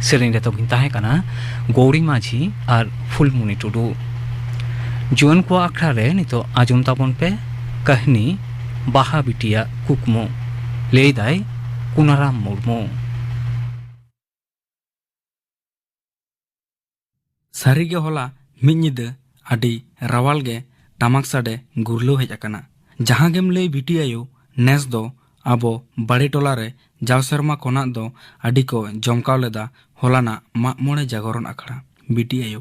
ᱥᱮᱨᱮᱧ ᱨᱮ ᱛᱟᱵᱚᱱ ᱛᱟᱦᱮᱸ ᱠᱟᱱᱟ ᱜᱳᱣᱨᱤ ᱢᱟᱹᱡᱷᱤ ᱟᱨ ᱯᱷᱩᱞᱢᱩᱱᱤ ᱴᱩᱰᱩ᱾ ᱡᱩᱣᱟᱹᱱ ᱠᱚᱣᱟᱜ ᱟᱠᱷᱲᱟ ᱨᱮ ᱱᱤᱛᱚᱜ ᱟᱸᱡᱚᱢ ᱛᱟᱵᱚᱱ ᱯᱮ ᱠᱟᱹᱦᱱᱤ ᱵᱟᱦᱟ ᱵᱤᱴᱤᱭᱟᱜ ᱠᱩᱠᱢᱩ᱾ ᱞᱟᱹᱭᱫᱟᱭ ᱠᱩᱱᱟᱨᱟᱢ ᱢᱩᱨᱢᱩ᱾ ᱥᱟᱹᱨᱤᱜᱮ ᱦᱚᱞᱟ ᱢᱤᱫ ᱧᱤᱫᱟᱹ ᱟᱹᱰᱤ ᱨᱟᱣᱟᱞ ᱜᱮ ᱴᱟᱢᱟᱠ ᱥᱟᱰᱮ ᱜᱩᱨᱞᱟᱹᱣ ᱦᱮᱡ ᱟᱠᱟᱱᱟ᱾ ᱡᱟᱦᱟᱸ ᱜᱮᱢ ᱞᱟᱹᱭ ᱵᱤᱴᱤ ᱟᱭᱳ, ᱱᱮᱥ ᱫᱚ ᱟᱵᱚ ᱵᱟᱲᱮ ᱴᱚᱞᱟ ᱨᱮ ᱡᱟᱣ ᱥᱮᱨᱢᱟ ᱠᱷᱚᱱᱟᱜ ᱫᱚ ᱟᱹᱰᱤ ᱠᱚ ᱡᱚᱢᱠᱟᱣ ᱞᱮᱫᱟ ᱦᱚᱞᱟᱱᱟᱜ ᱢᱟᱜ ᱢᱚᱬᱮ ᱡᱟᱜᱚᱨᱚᱱ ᱟᱠᱷᱲᱟ᱾ ᱵᱤᱴᱤ ᱟᱭᱳ,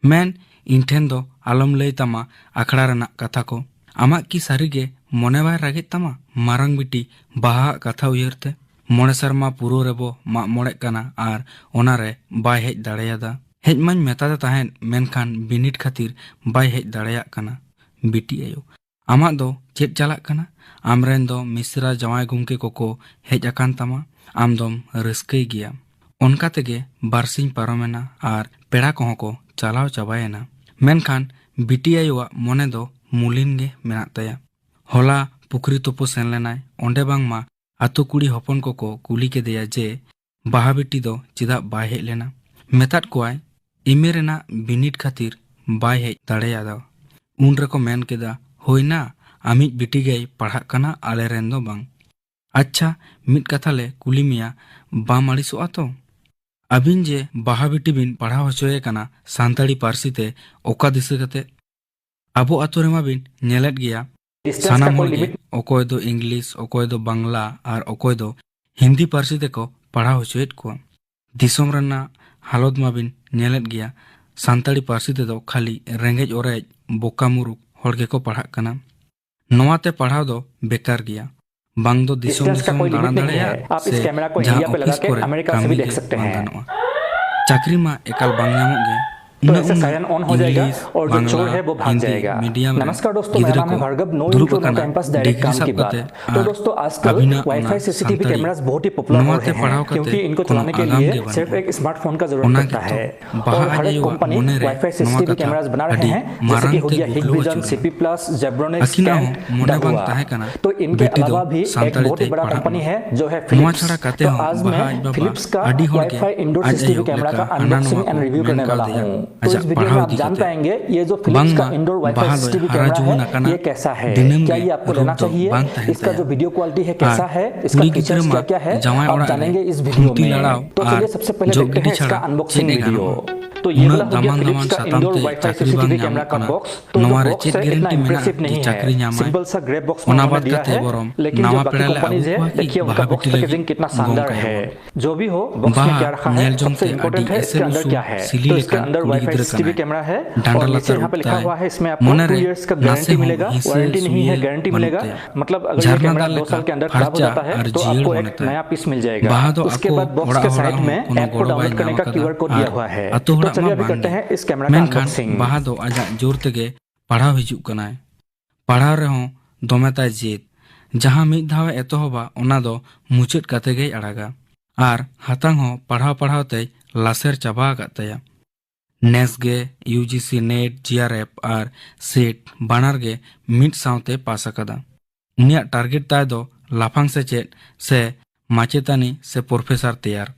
ᱢᱮᱱ, ᱤᱧ ᱴᱷᱮᱱ ᱫᱚ ᱟᱞᱚᱢ ᱞᱟᱹᱭ ᱛᱟᱢᱟ ᱟᱠᱷᱲᱟ ᱨᱮᱱᱟᱜ ᱠᱟᱛᱷᱟ ᱠᱚ᱾ ᱟᱢᱟᱜ ᱠᱤ ᱥᱟᱹᱨᱤᱜᱮ ᱢᱚᱱᱮ ᱵᱟᱭ ᱨᱟᱜᱮᱫ ᱛᱟᱢᱟ ᱢᱟᱨᱟᱝ ᱵᱤᱴᱤ ᱵᱟᱦᱟᱣᱟᱜ ᱠᱟᱛᱷᱟ ᱩᱭᱦᱟᱹᱨ ᱛᱮ? ᱢᱚᱬᱮ ᱥᱮᱨᱢᱟ ᱯᱩᱨᱟᱹᱣ ᱨᱮᱵᱚ ᱢᱟᱜ ᱢᱚᱬᱮᱜ ᱠᱟᱱᱟ ᱟᱨ ᱚᱱᱟᱨᱮ ᱵᱟᱭ ᱦᱮᱡ ᱫᱟᱲᱮᱭᱟᱫᱟ᱾ ᱦᱮᱡ ᱢᱟᱧ ᱢᱮᱛᱟᱫᱮ ᱛᱟᱦᱮᱸᱫ, ᱢᱮᱱᱠᱷᱟᱱ ᱵᱤᱱᱤᱰ ᱠᱷᱟᱹᱛᱤᱨ ᱵᱟᱭ ᱦᱮᱡ ᱫᱟᱲᱮᱭᱟᱜ ᱠᱟᱱᱟ᱾ ᱵᱤᱴᱤ ᱟᱭᱳ, ᱟᱢᱟᱜ ᱫᱚ ᱪᱮᱫ ᱪᱟᱞᱟᱜ ᱠᱟᱱᱟ? ᱟᱢᱨᱮᱱ ᱫᱚ ᱢᱤᱥᱨᱟ ᱡᱟᱶᱟᱭ ᱜᱚᱢᱠᱮ ᱠᱚᱠᱚ ᱦᱮᱡ ᱟᱠᱟᱱ ᱛᱟᱢᱟ, ᱟᱢ ᱫᱚᱢ ᱨᱟᱹᱥᱠᱟᱹᱭ ᱜᱮᱭᱟ᱾ ᱚᱱᱠᱟ ᱛᱮᱜᱮ ᱵᱟᱨᱥᱤᱧ ᱯᱟᱨᱚᱢᱮᱱᱟ ᱟᱨ ᱯᱮᱲᱟ ᱠᱚᱦᱚᱸ ᱠᱚ ᱪᱟᱞᱟᱣ ᱪᱟᱵᱟᱭᱮᱱᱟ᱾ ᱢᱮᱱᱠᱷᱟᱱ ᱵᱤᱴᱤ ᱟᱭᱳᱣᱟᱜ ᱢᱚᱱᱮ ᱫᱚ ᱢᱩᱞᱤᱱ ᱜᱮ ᱢᱮᱱᱟᱜ ᱛᱟᱭᱟ᱾ ᱦᱚᱞᱟ ᱯᱩᱠᱷᱨᱤ ᱛᱩᱯᱩ ᱥᱮᱱ ᱞᱮᱱᱟᱭ᱾ ᱚᱸᱰᱮ ᱵᱟᱝᱢᱟ ᱟᱛᱳ ᱠᱩᱲᱤ ᱦᱚᱯᱚᱱ ᱠᱚᱠᱚ ᱠᱩᱞᱤ ᱠᱮᱫᱮᱭᱟ ᱡᱮ ᱵᱟᱦᱟ ᱵᱤᱴᱤ ᱫᱚ ᱪᱮᱫᱟᱜ ᱵᱟᱭ ᱦᱮᱡ ᱞᱮᱱᱟ᱾ ᱢᱮᱛᱟᱫ ᱠᱚᱣᱟᱭ, "ᱮᱢ ᱮ ᱨᱮᱱᱟᱜ ᱵᱤᱱᱤᱰ ᱠᱷᱟᱹᱛᱤᱨ ᱵᱟᱭ ᱦᱮᱡ ᱫᱟᱲᱮᱭᱟᱫᱟ᱾" ᱩᱱ ᱨᱮᱠᱚ ᱢᱮᱱ ᱠᱮᱫᱟ, "ᱦᱳᱭᱱᱟ, ᱟᱢᱤᱡ ᱵᱤᱴᱤ ᱜᱮᱭ ᱯᱟᱲᱦᱟᱜ ᱠᱟᱱᱟ, ᱟᱞᱮᱨᱮᱱ ᱫᱚ ᱵᱟᱝ᱾ ᱟᱪᱪᱷᱟ, ᱢᱤᱫ ᱠᱟᱛᱷᱟ ᱞᱮ ᱠᱩᱞᱤ ᱢᱮᱭᱟ, ᱵᱟᱢ ᱟᱹᱲᱤᱥᱚᱜᱼᱟ ᱛᱚ? ᱟᱹᱵᱤᱱ ᱡᱮ ᱵᱟᱦᱟ ᱵᱤᱴᱤ ᱵᱤᱱ ᱯᱟᱲᱦᱟᱣ ᱦᱚᱪᱚᱭᱮ ᱠᱟᱱᱟ ᱥᱟᱱᱛᱟᱲᱤ ᱯᱟᱹᱨᱥᱤ ᱛᱮ, ᱚᱠᱟ ᱫᱤᱥᱟᱹ ᱠᱟᱛᱮ? ᱟᱵᱚ ᱟᱛᱳ ᱨᱮᱢᱟ ᱵᱤᱱ ᱧᱮᱞᱮᱫ ᱜᱮᱭᱟ, ᱥᱟᱱᱟᱢ ᱦᱚᱲ ᱜᱮ ᱚᱠᱚᱭ ᱫᱚ ᱤᱝᱞᱤᱥ, ᱚᱠᱚᱭ ᱫᱚ ᱵᱟᱝᱞᱟ ᱟᱨ ᱚᱠᱚᱭ ᱫᱚ ᱦᱤᱱᱫᱤ ᱯᱟᱹᱨᱥᱤ ᱛᱮᱠᱚ ᱯᱟᱲᱦᱟᱣ ᱦᱚᱪᱚᱭᱮᱫ ᱠᱚᱣᱟ᱾ ᱫᱤᱥᱚᱢ ᱨᱮᱱᱟᱜ ᱦᱟᱞᱚᱛ ᱢᱟᱵᱤᱱ ᱧᱮᱞᱮᱫ ᱜᱮᱭᱟ, ᱥᱟᱱᱛᱟᱲᱤ ᱯᱟᱹᱨᱥᱤ ᱛᱮᱫᱚ ᱠᱷᱟᱹᱞᱤ ᱨᱮᱸᱜᱮᱡ ᱚᱨᱮᱡ ᱵᱚᱠᱟ ᱢᱩᱨᱩᱠ ᱦᱚᱲ ᱜᱮᱠᱚ ᱯᱟᱲᱦᱟᱜ ᱠᱟᱱᱟ᱾ ᱱᱚᱣᱟᱛᱮ ᱯᱟᱲᱦᱟᱣ ᱫᱚ ᱵᱮᱠᱟᱨ ᱜᱮᱭᱟ, ᱵᱟᱝ ᱫᱚ ᱫᱤᱥᱚᱢ ᱫᱤᱥᱚᱢ ᱫᱟᱬᱟᱱ ᱫᱟᱲᱮᱭᱟᱜ ᱥᱮ ᱡᱟᱦᱟᱸ ᱚᱯᱷᱤᱥ ᱠᱚᱨᱮ ᱠᱟᱹᱢᱤ ᱜᱮ ᱵᱟᱝ ᱜᱟᱱᱚᱜᱼᱟ᱾ ᱪᱟᱹᱠᱨᱤ ᱢᱟ ᱮᱠᱟᱞ ᱵᱟᱝ ᱧᱟᱢᱚᱜ ᱜᱮ, तो ऐसे सायन ऑन हो जाएगा और जो चोर है वो भाग जाएगा। नमस्कार दोस्तों, मेरा नाम है Bhargav. No intro no time pass, direct काम की बात। तो दोस्तों, आजकल वाईफाई सीसीटीवी कैमरास बहुत ही पॉपुलर हो रहे हैं, क्योंकि इनको चलाने के लिए सिर्फ एक स्मार्टफोन का जरूरत पड़ता है। और हर एक कंपनी वाईफाई सीसीटीवी कैमरास बना रहे हैं, जैसे कि हो गया Hikvision, CP plus, Zebronics, and दाहुआ। तो इनके अलावा भी एक बहुत ही बड़ा कंपनी है जो है फिलिप्स। तो आज मैं फिलिप्स का वाईफाई इंडोर सीसीटीवी कैमरा का अनबॉक्सिंग एंड रिव्यू करने वाला हूँ। तो इस वीडियो में आप जान पाएंगे ये जो फिलिप्स का इंडोर वाईफाई सीसीटीवी कैमरा है, ये कैसा है, क्या ये आपको लेना चाहिए, इसका जो वीडियो क्वालिटी है कैसा है, इसका फीचर्स क्या क्या है, आप जानेंगे इस वीडियो में। तो चलिए सबसे पहले देखते हैं इसका अनबॉक्सिंग वीडियो। तो ये वाला हो गया फिलिप्स का इंडोर वाईफाई सीसीटीवी कैमरा का बॉक्स। तो जो बॉक्स है इतना इंप्रेसिव नहीं है, सिंपल सा ग्रे बॉक्स में उन्होंने दिया है, लेकिन जो बाकी कंपनीज है, देखिए उनका बॉक्स पैकेजिंग कितना शानदार है। जो भी हो, बॉक्स में क्या रखा है, सबसे इंपॉर्टेंट है इसके अंदर क्या है। तो इसके अंदर वाईफाई सीसीटीवी कैमरा है और नीचे यहाँ पे लिखा हुआ है, इसमें आपको टू इयर्स का गारंटी मिलेगा, वारंटी नहीं है, गारंटी मिलेगा। मतलब अगर ये कैमरा दो साल के अंदर खराब हो जाता है तो आपको एक नया पीस मिल जाएगा। उसके बाद बॉक्स के साइड में ऐप को डाउनलोड करने का क्यूआर कोड दिया हुआ है। तो चलिए अभी करते हैं इस कैमरा का अनबॉक्सिंग। ᱵᱟᱦᱟ ᱫᱚ ᱟᱡᱟᱜ ᱡᱳᱨ ᱛᱮᱜᱮ ᱯᱟᱲᱦᱟᱣ ᱦᱤᱡᱩᱜ ᱠᱟᱱᱟᱭ᱾ ᱯᱟᱲᱦᱟᱣ ᱨᱮᱦᱚᱸ ᱫᱚᱢᱮ ᱛᱟᱭ ᱡᱮᱫ᱾ ᱡᱟᱦᱟᱸ ᱢᱤᱫ ᱫᱷᱟᱣ ᱮ ᱮᱛᱚᱦᱚᱵᱟ, ᱚᱱᱟ ᱫᱚ ᱢᱩᱪᱟᱹᱫ ᱠᱟᱛᱮ ᱜᱮᱭ ᱟᱲᱟᱜᱟ᱾ ᱟᱨ ᱦᱟᱛᱟᱝ ᱦᱚᱸ ᱯᱟᱲᱦᱟᱣ ᱯᱟᱲᱦᱟᱣ ᱛᱮᱭ ᱞᱟᱥᱮᱨ ᱪᱟᱵᱟ ᱟᱠᱟᱫ ᱛᱟᱭᱟ᱾ ᱱᱮᱥ ᱜᱮ ᱤᱭᱩ ᱡᱤ ᱥᱤ ᱱᱮᱴ, ᱡᱤ ᱟᱨ ᱮᱯᱷ ᱟᱨ ᱥᱮᱴ ᱵᱟᱱᱟᱨ ᱜᱮ ᱢᱤᱫ ᱥᱟᱶᱛᱮ ᱯᱟᱥ ᱟᱠᱟᱫᱟ᱾ ᱩᱱᱤᱭᱟᱜ ᱴᱟᱨᱜᱮᱴ ᱛᱟᱭ ᱫᱚ ᱞᱟᱯᱷᱟᱝ ᱥᱮᱪᱮᱫ ᱥᱮ ᱢᱟᱪᱮᱛᱟᱹᱱᱤ ᱥᱮ ᱯᱨᱚᱯᱷᱮᱥᱚᱨ ᱛᱮᱭᱟᱨ᱾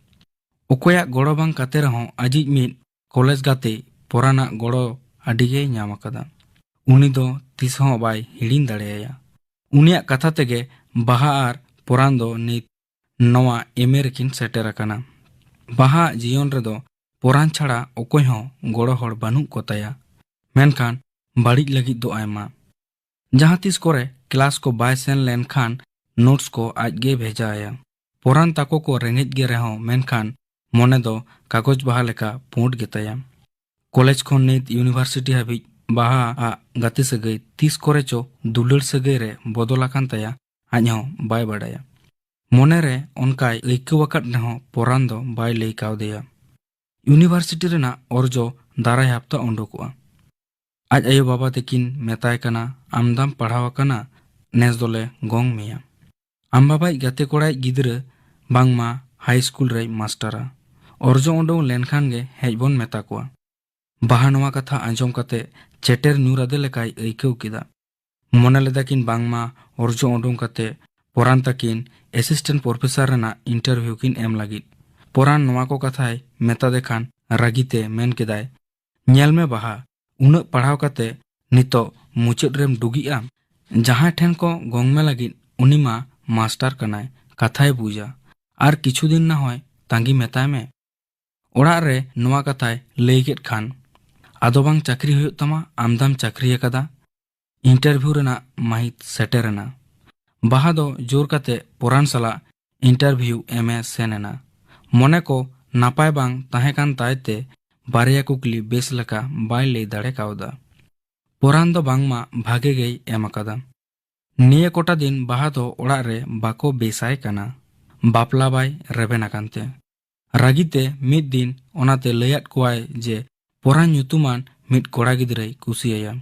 ᱚᱠᱚᱭᱟᱜ ᱜᱚᱲᱚ ᱵᱟᱝ ᱠᱟᱛᱮ ᱨᱮᱦᱚᱸ ᱟᱡᱤᱡ ᱢᱤᱫ ᱠᱚᱞᱮᱡᱽ ᱜᱟᱛᱮ ᱯᱚᱨᱟᱱᱟᱜ ᱜᱚᱲᱚ ᱟᱹᱰᱤ ᱜᱮᱭ ᱧᱟᱢ ᱟᱠᱟᱫᱟ᱾ ᱩᱱᱤ ᱫᱚ ᱛᱤᱥ ᱦᱚᱸ ᱵᱟᱭ ᱦᱤᱲᱤᱧ ᱫᱟᱲᱮᱭᱟᱭᱟ᱾ ᱩᱱᱤᱭᱟᱜ ᱠᱟᱛᱷᱟ ᱛᱮᱜᱮ ᱵᱟᱦᱟ ᱟᱨ ᱯᱚᱨᱟᱱ ᱫᱚ ᱱᱤᱛ ᱱᱚᱣᱟ ᱮᱢ ᱮ ᱨᱮᱠᱤᱱ ᱥᱮᱴᱮᱨ ᱟᱠᱟᱱᱟ᱾ ᱵᱟᱦᱟ ᱟᱜ ᱡᱤᱭᱚᱱ ᱨᱮᱫᱚ ᱯᱚᱨᱟᱱ ᱪᱷᱟᱲᱟ ᱚᱠᱚᱭ ᱦᱚᱸ ᱜᱚᱲᱚ ᱦᱚᱲ ᱵᱟᱹᱱᱩᱜ ᱠᱚ ᱛᱟᱭᱟ᱾ ᱢᱮᱱᱠᱷᱟᱱ ᱵᱟᱹᱲᱤᱡ ᱞᱟᱹᱜᱤᱫ ᱫᱚ ᱟᱭᱢᱟ᱾ ᱡᱟᱦᱟᱸ ᱛᱤᱥ ᱠᱚᱨᱮ ᱠᱞᱟᱥ ᱠᱚ ᱵᱟᱭ ᱥᱮᱱ ᱞᱮᱱᱠᱷᱟᱱ ᱱᱳᱴᱥ ᱠᱚ ᱟᱡ ᱜᱮ ᱵᱷᱮᱡᱟ ᱟᱭᱟ᱾ ᱯᱚᱨᱟᱱ ᱛᱟᱠᱚ ᱠᱚ ᱨᱮᱸᱜᱮᱡ ᱜᱮ ᱨᱮᱦᱚᱸ, ᱢᱮᱱᱠᱷᱟᱱ ᱢᱚᱱᱮ ᱫᱚ ᱠᱟᱜᱚᱡᱽ ᱵᱟᱦᱟ ᱞᱮᱠᱟ ᱯᱩᱸᱰ ᱜᱮᱛᱟᱭᱟ᱾ ᱠᱚᱞᱮᱡᱽ ᱠᱷᱚᱱ ᱱᱤᱛ ᱤᱭᱩᱱᱤᱵᱷᱟᱨᱥᱤᱴᱤ ᱦᱟᱹᱵᱤᱡ ᱵᱟᱦᱟ ᱟᱜ ᱜᱟᱛᱮ ᱥᱟᱹᱜᱟᱹᱭ ᱛᱤᱥ ᱠᱚᱨᱮ ᱪᱚ ᱫᱩᱞᱟᱹᱲ ᱥᱟᱹᱜᱟᱹᱭ ᱨᱮ ᱵᱚᱫᱚᱞ ᱟᱠᱟᱱ ᱛᱟᱭᱟ, ᱟᱡ ᱦᱚᱸ ᱵᱟᱭ ᱵᱟᱰᱟᱭᱟ᱾ ᱢᱚᱱᱮᱨᱮ ᱚᱱᱠᱟᱭ ᱟᱹᱭᱠᱟᱹᱣ ᱟᱠᱟᱫ ᱨᱮᱦᱚᱸ ᱯᱚᱨᱟᱱ ᱫᱚ ᱵᱟᱭ ᱞᱟᱹᱭ ᱠᱟᱣᱫᱮᱭᱟ᱾ ᱤᱭᱩᱱᱤᱵᱷᱟᱨᱥᱤᱴᱤ ᱨᱮᱱᱟᱜ ᱚᱨᱡᱚ ᱫᱟᱨᱟᱭ ᱦᱟᱯᱛᱟ ᱩᱰᱩᱠᱚᱜᱼᱟ᱾ ᱟᱡ ᱟᱭᱳ ᱵᱟᱵᱟ ᱛᱟᱹᱠᱤᱱ ᱢᱮᱛᱟᱭ ᱠᱟᱱᱟ, "ᱟᱢ ᱫᱟᱢ ᱯᱟᱲᱦᱟᱣ ᱟᱠᱟᱱᱟ, ᱱᱮᱥ ᱫᱚᱞᱮ ᱜᱚᱝ ᱢᱮᱭᱟ᱾ ᱟᱢ ᱵᱟᱵᱟᱭᱤᱡ ᱜᱟᱛᱮ ᱠᱚᱲᱟᱭᱤᱡ ᱜᱤᱫᱽᱨᱟᱹ ᱵᱟᱝᱢᱟ ᱦᱟᱭ ᱥᱠᱩᱞ ᱨᱮᱭ ᱢᱟᱥᱴᱟᱨᱟ᱾ ᱚᱨᱡᱚ ᱩᱰᱩᱝ ᱞᱮᱱᱠᱷᱟᱱ ᱜᱮ ᱦᱮᱡ ᱵᱚᱱ ᱢᱮᱛᱟ ᱠᱚᱣᱟ᱾" ᱵᱟᱦᱟ ᱱᱚᱣᱟ ᱠᱟᱛᱷᱟ ᱟᱸᱡᱚᱢ ᱠᱟᱛᱮ ᱪᱮᱴᱮᱨ ᱧᱩᱨ ᱟᱫᱮ ᱞᱮᱠᱟᱭ ᱟᱹᱭᱠᱟᱹᱣ ᱠᱮᱫᱟ᱾ ᱢᱚᱱᱮ ᱞᱮᱫᱟ ᱠᱤᱱ ᱵᱟᱝᱢᱟ ᱚᱨᱡᱚ ᱩᱰᱩᱝ ᱠᱟᱛᱮ ᱯᱚᱨᱟᱱ ᱛᱟᱹᱠᱤᱱ ᱮᱥᱤᱥᱴᱮᱱᱴ ᱯᱨᱚᱯᱷᱮᱥᱚᱨ ᱨᱮᱱᱟᱜ ᱤᱱᱴᱟᱨᱵᱷᱤᱭᱩ ᱠᱤᱱ ᱮᱢ ᱞᱟᱹᱜᱤᱫ᱾ ᱯᱚᱨᱟᱱ ᱱᱚᱣᱟ ᱠᱚ ᱠᱟᱛᱷᱟᱭ ᱢᱮᱛᱟᱫᱮ ᱠᱷᱟᱱ ᱨᱟᱹᱜᱤᱛᱮ ᱢᱮᱱ ᱠᱮᱫᱟᱭ, "ᱧᱮᱞ ᱢᱮ ᱵᱟᱦᱟ, ᱩᱱᱟᱹᱜ ᱯᱟᱲᱦᱟᱣ ᱠᱟᱛᱮ ᱱᱤᱛᱚᱜ ᱢᱩᱪᱟᱹᱫ ᱨᱮᱢ ᱰᱩᱜᱤᱜᱼᱟ? ᱡᱟᱦᱟᱸᱭ ᱴᱷᱮᱱ ᱠᱚ ᱜᱚᱝ ᱢᱮ ᱞᱟᱹᱜᱤᱫ, ᱩᱱᱤ ᱢᱟ ᱢᱟᱥᱴᱟᱨ ᱠᱟᱱᱟᱭ, ᱠᱟᱛᱷᱟᱭ ᱵᱩᱡᱟ, ᱟᱨ ᱠᱤᱪᱷᱩ ᱫᱤᱱ ᱱᱟ ᱦᱚᱭ ᱛᱟᱺᱜᱤ ᱢᱮᱛᱟᱭ ᱢᱮ᱾ ᱚᱲᱟᱜ ᱨᱮ ᱱᱚᱣᱟ ᱠᱟᱛᱷᱟᱭ ᱞᱟᱹᱭ ᱠᱮᱫ ᱠᱷᱟᱱ, ᱟᱫᱚ ᱵᱟᱝ ᱪᱟᱹᱠᱨᱤ ᱦᱩᱭᱩᱜ ᱛᱟᱢᱟ, ᱟᱢᱫᱟᱢ ᱪᱟᱹᱠᱨᱤ ᱟᱠᱟᱫᱟ?" ᱤᱱᱴᱟᱨᱵᱷᱤᱭᱩ ᱨᱮᱱᱟᱜ ᱢᱟᱹᱦᱤᱛ ᱥᱮᱴᱮᱨ ᱮᱱᱟ᱾ ᱵᱟᱦᱟ ᱫᱚ ᱡᱳᱨ ᱠᱟᱛᱮ ᱯᱚᱨᱟᱱ ᱥᱟᱞᱟᱜ ᱤᱱᱴᱟᱨᱵᱷᱤᱭᱩ ᱮᱢ ᱮ ᱥᱮᱱ ᱮᱱᱟ᱾ ᱢᱚᱱᱮ ᱠᱚ ᱱᱟᱯᱟᱭ ᱵᱟᱝ ᱛᱟᱦᱮᱸ ᱠᱟᱱ ᱛᱟᱭ ᱛᱮ ᱵᱟᱨᱭᱟ ᱠᱩᱠᱞᱤ ᱵᱮᱥ ᱞᱮᱠᱟ ᱵᱟᱭ ᱞᱟᱹᱭ ᱫᱟᱲᱮ ᱠᱟᱣᱫᱟ᱾ ᱯᱚᱨᱟᱱ ᱫᱚ ᱵᱟᱝᱢᱟ ᱵᱷᱟᱜᱮ ᱜᱮᱭ ᱮᱢ ᱟᱠᱟᱫᱟ᱾ ᱱᱤᱭᱟᱹ ᱠᱚᱴᱟ ᱫᱤᱱ ᱵᱟᱦᱟ ᱫᱚ ᱚᱲᱟᱜ ᱨᱮ ᱵᱟᱠᱚ ᱵᱮᱥᱟᱭ ᱠᱟᱱᱟ᱾ ᱵᱟᱯᱞᱟ ᱵᱟᱭ ᱨᱮᱵᱮᱱ ᱟᱠᱟᱱ ᱛᱮ᱾ ᱨᱟᱹᱜᱤᱛᱮ ᱢᱤᱫ ᱫᱤᱱ ᱚᱱᱟᱛᱮ ᱞᱟᱹᱭᱟᱫ ᱠᱚᱣᱟᱭ ᱡᱮ ᱯᱚᱨᱟᱱ ᱧᱩᱛᱩᱢᱟᱱ ᱢᱤᱫ ᱠᱚᱲᱟ ᱜᱤᱫᱽᱨᱟᱹᱭ ᱠᱩᱥᱤᱭᱟᱭᱟ᱾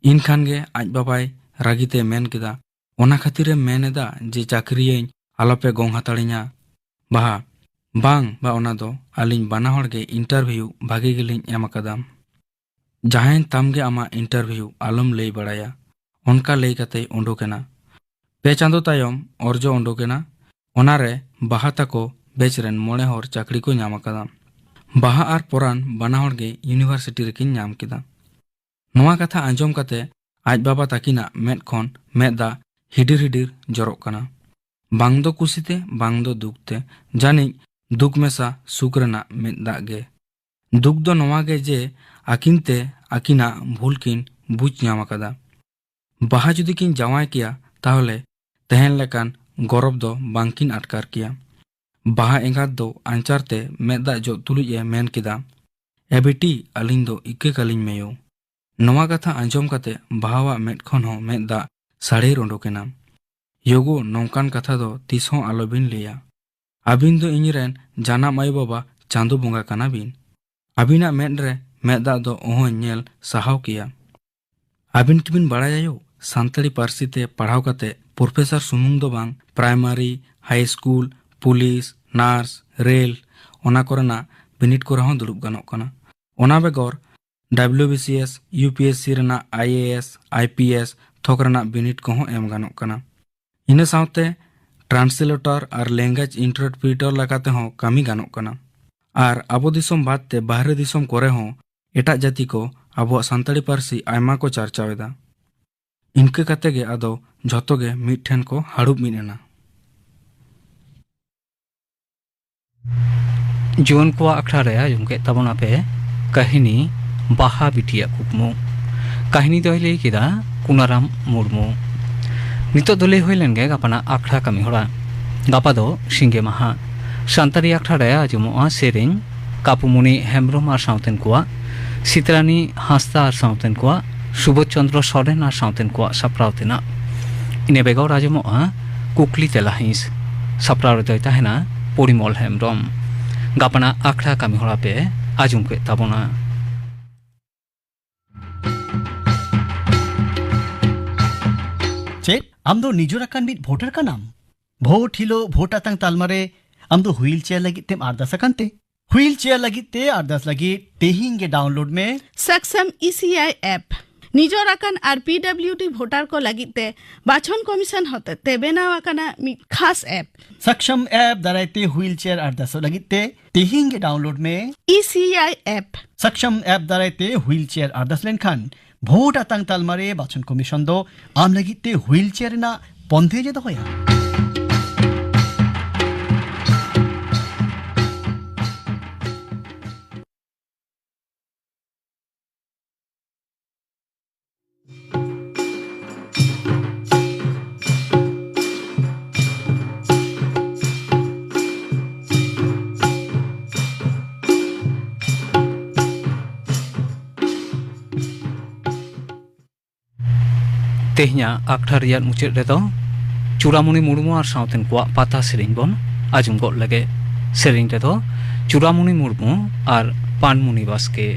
ᱤᱱᱠᱷᱟᱱ ᱜᱮ ᱟᱡ ᱵᱟᱵᱟᱭ ᱨᱟᱹᱜᱤᱛᱮ ᱢᱮᱱ ᱠᱮᱫᱟ, "ᱚᱱᱟ ᱠᱷᱟᱹᱛᱤᱨᱮᱢ ᱢᱮᱱ ᱮᱫᱟ ᱡᱮ ᱪᱟᱹᱠᱨᱤᱭᱟᱹᱧ, ᱟᱞᱚᱯᱮ ᱜᱚᱝ ᱦᱟᱛᱟᱲᱤᱧᱟ?" ᱵᱟᱦᱟ, ᱵᱟᱝ ᱵᱟ, ᱚᱱᱟ ᱫᱚ ᱟᱹᱞᱤᱧ ᱵᱟᱱᱟ ᱦᱚᱲ ᱜᱮ ᱤᱱᱴᱟᱨᱵᱷᱤᱭᱩ ᱵᱷᱟᱜᱮ ᱜᱮᱞᱤᱧ ᱮᱢ ᱟᱠᱟᱫᱟ᱾ ᱡᱟᱦᱟᱸᱭᱮᱱ ᱛᱟᱢ ᱜᱮ ᱟᱢᱟᱜ ᱤᱱᱴᱟᱨᱵᱷᱤᱭᱩ, ᱟᱞᱚᱢ ᱞᱟᱹᱭ ᱵᱟᱲᱟᱭᱟ᱾ ᱚᱱᱠᱟ ᱞᱟᱹᱭ ᱠᱟᱛᱮᱭ ᱩᱰᱩᱠ ᱮᱱᱟ᱾ ᱯᱮ ᱪᱟᱸᱫᱚ ᱛᱟᱭᱚᱢ ᱚᱨᱡᱚ ᱩᱰᱩᱠ ᱮᱱᱟ᱾ ᱚᱱᱟᱨᱮ ᱵᱟᱦᱟ ᱛᱟᱠᱚ ᱵᱮᱪ ᱨᱮᱱ ᱢᱚᱬᱮ ᱦᱚᱲ ᱪᱟᱹᱠᱨᱤ ᱠᱚ ᱧᱟᱢ ᱟᱠᱟᱫᱟ᱾ ᱵᱟᱦᱟ ᱟᱨ ᱯᱚᱨᱟᱱ ᱵᱟᱱᱟ ᱦᱚᱲ ᱜᱮ ᱤᱭᱩᱱᱤᱵᱷᱟᱨᱥᱤᱴᱤ ᱨᱮᱠᱤᱱ ᱧᱟᱢ ᱠᱮᱫᱟ᱾ ᱱᱚᱣᱟ ᱠᱟᱛᱷᱟ ᱟᱸᱡᱚᱢ ᱠᱟᱛᱮ ᱟᱡ ᱵᱟᱵᱟ ᱛᱟᱹᱠᱤᱱᱟᱜ ᱢᱮᱫ ᱠᱷᱚᱱ ᱢᱮᱫ ᱫᱟᱜ ᱦᱤᱰᱤᱨ ᱦᱤᱰᱤᱨ ᱡᱚᱨᱚᱜ ᱠᱟᱱᱟ᱾ ᱵᱟᱝ ᱫᱚ ᱠᱩᱥᱤᱛᱮ, ᱵᱟᱝ ᱫᱚ ᱫᱩᱠ ᱛᱮ, ᱡᱟᱹᱱᱤᱡ ᱫᱩᱠ ᱢᱮᱥᱟ ᱥᱩᱠ ᱨᱮᱱᱟᱜ ᱢᱮᱫ ᱫᱟᱜ ᱜᱮ᱾ ᱫᱩᱠ ᱫᱚ ᱱᱚᱣᱟ ᱜᱮ ᱡᱮ ᱟᱹᱠᱤᱱ ᱛᱮ ᱟᱹᱠᱤᱱᱟᱜ ᱵᱷᱩᱞ ᱠᱤᱱ ᱵᱩᱡᱽ ᱧᱟᱢ ᱟᱠᱟᱫᱟ᱾ ᱵᱟᱦᱟ ᱡᱩᱫᱤ ᱠᱤᱱ ᱡᱟᱶᱟᱭ ᱠᱮᱭᱟ, ᱛᱟᱦᱚᱞᱮ ᱛᱮᱦᱮᱧ ᱞᱮᱠᱟᱱ ᱜᱚᱨᱚᱵ ᱫᱚ ᱵᱟᱝ ᱠᱤᱱ ᱟᱴᱠᱟᱨ ᱠᱮᱭᱟ᱾ ᱵᱟᱦᱟ ᱮᱸᱜᱟᱛ ᱫᱚ ᱟᱧᱪᱟᱨ ᱛᱮ ᱢᱮᱫ ᱫᱟᱜ ᱡᱚᱜ ᱛᱩᱞᱩᱡ ᱮ ᱢᱮᱱ ᱠᱮᱫᱟ, "ᱮ ᱵᱤᱴᱤ, ᱟᱹᱞᱤᱧ ᱫᱚ ᱤᱠᱟᱹ ᱠᱟᱹᱞᱤᱧ ᱢᱮᱭᱳ᱾" ᱱᱚᱣᱟ ᱠᱟᱛᱷᱟ ᱟᱸᱡᱚᱢ ᱠᱟᱛᱮ ᱵᱟᱦᱟᱣᱟᱜ ᱢᱮᱫ ᱠᱷᱚᱱ ᱦᱚᱸ ᱢᱮᱫ ᱫᱟᱜ ᱥᱟᱹᱲᱮᱨ ᱩᱰᱩᱠ ᱮᱱᱟ᱾ "ᱭᱳᱜᱳ, ᱱᱚᱝᱠᱟᱱ ᱠᱟᱛᱷᱟ ᱫᱚ ᱛᱤᱥ ᱦᱚᱸ ᱟᱞᱚᱵᱤᱱ ᱞᱟᱹᱭᱟ᱾ ᱟᱹᱵᱤᱱ ᱫᱚ ᱤᱧ ᱨᱮᱱ ᱡᱟᱱᱟᱢ ᱟᱭᱳ ᱵᱟᱵᱟ ᱪᱟᱸᱫᱳ ᱵᱚᱸᱜᱟ ᱠᱟᱱᱟ ᱵᱤᱱ᱾ ᱟᱹᱵᱤᱱᱟᱜ ᱢᱮᱫ ᱨᱮ ᱢᱮᱫ ᱫᱟᱜ ᱫᱚ ᱚᱦᱚᱧ ᱧᱮᱞ ᱥᱟᱦᱟᱣ ᱠᱮᱭᱟ᱾ ᱟᱹᱵᱤᱱ ᱠᱤᱵᱤᱱ ᱵᱟᱲᱟᱭᱟ ᱭᱳ, ᱥᱟᱱᱛᱟᱲᱤ ᱯᱟᱹᱨᱥᱤ ᱛᱮ ᱯᱟᱲᱦᱟᱣ ᱠᱟᱛᱮ ᱯᱨᱚᱯᱷᱮᱥᱚᱨ ᱥᱩᱢᱩᱝ ᱫᱚ ᱵᱟᱝ, ᱯᱨᱟᱭᱢᱟᱨᱤ, ᱦᱟᱭ ᱥᱠᱩᱞ, ᱯᱩᱞᱤᱥ, ᱱᱟᱨᱥ, ᱨᱮᱞ, ᱚᱱᱟ ᱠᱚᱨᱮᱱᱟᱜ ᱵᱤᱱᱤᱰ ᱠᱚᱨᱮ ᱦᱚᱸ ᱫᱩᱲᱩᱵ ᱜᱟᱱᱚᱜ ᱠᱟᱱᱟ᱾ ᱚᱱᱟ ᱵᱮᱜᱚᱨ W B C S, U P S C ᱨᱮᱱᱟᱜ I A S, I P S ᱛᱷᱚᱠ ᱨᱮᱱᱟᱜ ᱵᱤᱱᱤᱰ ᱠᱚᱦᱚᱸ ᱮᱢ ᱜᱟᱱᱚᱜ ᱠᱟᱱᱟ᱾ ᱤᱱᱟᱹ ᱥᱟᱶᱛᱮ ᱴᱨᱟᱱᱥᱞᱮᱴᱚᱨ ᱟᱨ ᱞᱮᱝᱜᱩᱭᱮᱡᱽ ᱤᱱᱴᱟᱨᱯᱨᱤᱴᱚᱨ ᱞᱮᱠᱟ ᱛᱮᱦᱚᱸ ᱠᱟᱹᱢᱤ ᱜᱟᱱᱚᱜ ᱠᱟᱱᱟ᱾ ᱟᱨ ᱟᱵᱚ ᱫᱤᱥᱚᱢ ᱵᱟᱫ ᱛᱮ ᱵᱟᱦᱨᱮ ᱫᱤᱥᱚᱢ ᱠᱚᱨᱮ ᱦᱚᱸ ᱮᱴᱟᱜ ᱡᱟᱹᱛᱤ ᱠᱚ ᱟᱵᱚᱣᱟᱜ ᱥᱟᱱᱛᱟᱲᱤ ᱯᱟᱹᱨᱥᱤ ᱟᱭᱢᱟ ᱠᱚ ᱪᱟᱨᱪᱟᱣ ᱮᱫᱟ᱾ ᱤᱱᱠᱟᱹ ᱠᱟᱛᱮ ᱜᱮ ᱟᱫᱚ ᱡᱷᱚᱛᱚ ᱜᱮ ᱢᱤᱫ ᱴᱷᱮᱱ ᱠᱚ ᱦᱟᱹᱲᱩᱵ ᱢᱤᱫ ᱮᱱᱟ᱾ ᱡᱩᱣᱟᱹᱱ ᱠᱚᱣᱟᱜ ᱟᱠᱷᱲᱟ ᱨᱮ ᱟᱸᱡᱚᱢ ᱠᱮᱫ ᱛᱟᱵᱚᱱᱟ ᱯᱮ ᱠᱟᱹᱦᱱᱤ ᱵᱟᱦᱟ ᱵᱤᱴᱤᱭᱟᱜ ᱠᱩᱠᱢᱩ᱾ ᱠᱟᱹᱦᱱᱤ ᱫᱚᱭ ᱞᱟᱹᱭ ᱠᱮᱫᱟ ᱠᱩᱱᱟᱨᱟᱢ ᱢᱩᱨᱢᱩ᱾ ᱱᱤᱛᱚᱜ ᱫᱚ ᱞᱟᱹᱭ ᱦᱩᱭ ᱞᱮᱱ ᱜᱮ ᱜᱟᱯᱟᱱᱟᱜ ᱟᱠᱷᱲᱟ ᱠᱟᱹᱢᱤ ᱦᱚᱨᱟ᱾ ᱜᱟᱯᱟ ᱫᱚ ᱥᱤᱸᱜᱮ ᱢᱟᱦᱟ᱾ ᱥᱟᱱᱛᱟᱲᱤ ᱟᱠᱷᱲᱟ ᱨᱮ ᱟᱸᱡᱚᱢᱚᱜᱼᱟ ᱥᱮᱨᱮᱧ ᱠᱟᱯᱩᱢᱩᱱᱤ ᱦᱮᱢᱵᱽᱨᱚᱢ ᱟᱨ ᱥᱟᱶᱛᱮᱱ ᱠᱚᱣᱟᱜ, ᱥᱤᱛᱨᱟᱱᱤ ᱦᱟᱸᱥᱫᱟ ᱟᱨ ᱥᱟᱶᱛᱮᱱ ᱠᱚᱣᱟᱜ, ᱥᱩᱵᱳᱫᱷ ᱪᱚᱸᱫᱽᱨᱚ ᱥᱚᱨᱮᱱ ᱟᱨ ᱥᱟᱶᱛᱮᱱ ᱠᱚᱣᱟᱜ ᱥᱟᱯᱲᱟᱣ ᱛᱮᱱᱟᱜ᱾ ᱤᱱᱟᱹ ᱵᱮᱜᱚᱨ ᱟᱸᱡᱚᱢᱚᱜᱼᱟ ᱠᱩᱠᱞᱤ ᱛᱮᱞᱟ ᱦᱤᱸᱥ᱾ ᱥᱟᱯᱲᱟᱣ ᱨᱮᱫᱚᱭ ᱛᱟᱦᱮᱱᱟ ᱯᱚᱨᱤᱢᱚᱞ ᱦᱮᱢᱵᱽᱨᱚᱢ᱾ ᱜᱟᱯᱟᱱᱟᱜ ᱟᱠᱷᱲᱟ ᱠᱟᱹᱢᱤ ᱦᱚᱨᱟ ᱯᱮ ᱟᱸᱡᱚᱢ ᱠᱮᱫ ᱛᱟᱵᱚᱱᱟ᱾ ᱪᱮᱫ ᱟᱢ ᱫᱚ ᱱᱤᱡᱚᱨ ᱟᱠᱟᱱ ᱢᱤᱫ ᱵᱷᱳᱴᱟᱨ ᱠᱟᱱᱟᱢ? ᱵᱷᱳᱴ ᱦᱤᱞᱳᱜ ᱵᱷᱳᱴ ᱟᱛᱟᱝ ᱛᱟᱞᱢᱟ ᱨᱮ ᱟᱢ ᱫᱚ ᱦᱩᱭᱤᱞ ᱪᱮᱭᱟᱨ ᱞᱟᱹᱜᱤᱫ ᱛᱮᱢ ᱟᱨᱫᱟᱥ ᱟᱠᱟᱱ ᱛᱮ? ᱦᱩᱭᱤᱞ ᱪᱮᱭᱟᱨ ᱞᱟᱹᱜᱤᱫ ᱛᱮ ᱟᱨᱫᱟᱥ ᱞᱟᱹᱜᱤᱫ ᱛᱮᱦᱮᱧ ᱜᱮ ᱰᱟᱣᱩᱱᱞᱳᱰ ᱢᱮ ᱥᱟᱠᱥᱟᱢ ᱤ ᱥᱤ ᱟᱭ ᱮᱯ᱾ ᱱᱤᱡᱚᱨ ᱟᱠᱟᱱ ᱟᱨ ᱯᱤ ᱰᱟᱵᱞᱤᱭᱩ ᱰᱤ ᱵᱷᱳᱴᱟᱨ ᱠᱚ ᱞᱟᱹᱜᱤᱫ ᱛᱮ ᱵᱟᱪᱷᱚᱱ ᱠᱚᱢᱤᱥᱚᱱ ᱦᱚᱛᱮᱛᱮ ᱵᱮᱱᱟᱣ ᱟᱠᱟᱱᱟ ᱢᱤᱫ ᱠᱷᱟᱥ ᱮᱯ᱾ ᱥᱟᱠᱥᱟᱢ ᱮᱯ ᱫᱟᱨᱟᱭ ᱛᱮ ᱦᱩᱭᱤᱞ ᱪᱮᱭᱟᱨ ᱟᱨᱫᱟᱥᱚᱜ ᱞᱟᱹᱜᱤᱫ ᱛᱮ ᱛᱮᱦᱮᱧ ᱜᱮ ᱰᱟᱣᱩᱱᱞᱳᱰ ᱢᱮ E C I app. ᱥᱟᱠᱥᱟᱢ app ᱫᱟᱨᱟᱭ ᱛᱮ ᱦᱩᱭᱤᱞ ᱪᱮᱭᱟᱨ ᱟᱨᱫᱟᱥ ᱞᱮᱱᱠᱷᱟᱱ ᱵᱷᱳᱴ ᱟᱛᱟᱝ ᱛᱟᱞᱢᱟ ᱨᱮ ᱵᱟᱪᱷᱚᱱ ᱠᱚᱢᱤᱥᱚᱱ ᱫᱚ ᱟᱢ ᱞᱟᱹᱜᱤᱫ ᱛᱮ ᱦᱩᱭᱤᱞ ᱪᱮᱭᱟᱨ ᱨᱮᱱᱟᱜ ᱵᱚᱱᱫᱮᱡ ᱮ ᱫᱚᱦᱚᱭᱟ᱾ ᱛᱮᱦᱮᱧᱟᱜ ᱟᱠᱷᱲᱟ ᱨᱮᱭᱟᱜ ᱢᱩᱪᱟᱹᱫ ᱨᱮᱫᱚ ᱪᱩᱲᱟᱢᱩᱱᱤ ᱢᱩᱨᱢᱩ ᱟᱨ ᱥᱟᱶᱛᱮᱱ ᱠᱚᱣᱟᱜ ᱯᱟᱛᱟ ᱥᱮᱨᱮᱧ ᱵᱚᱱ ᱟᱸᱡᱚᱢ ᱜᱚᱫ ᱞᱮᱜᱮ᱾ ᱥᱮᱨᱮᱧ ᱨᱮᱫᱚ ᱪᱩᱲᱟᱢᱩᱱᱤ ᱢᱩᱨᱢᱩ ᱟᱨ ᱯᱟᱱᱢᱩᱱᱤ ᱵᱟᱥᱠᱮ᱾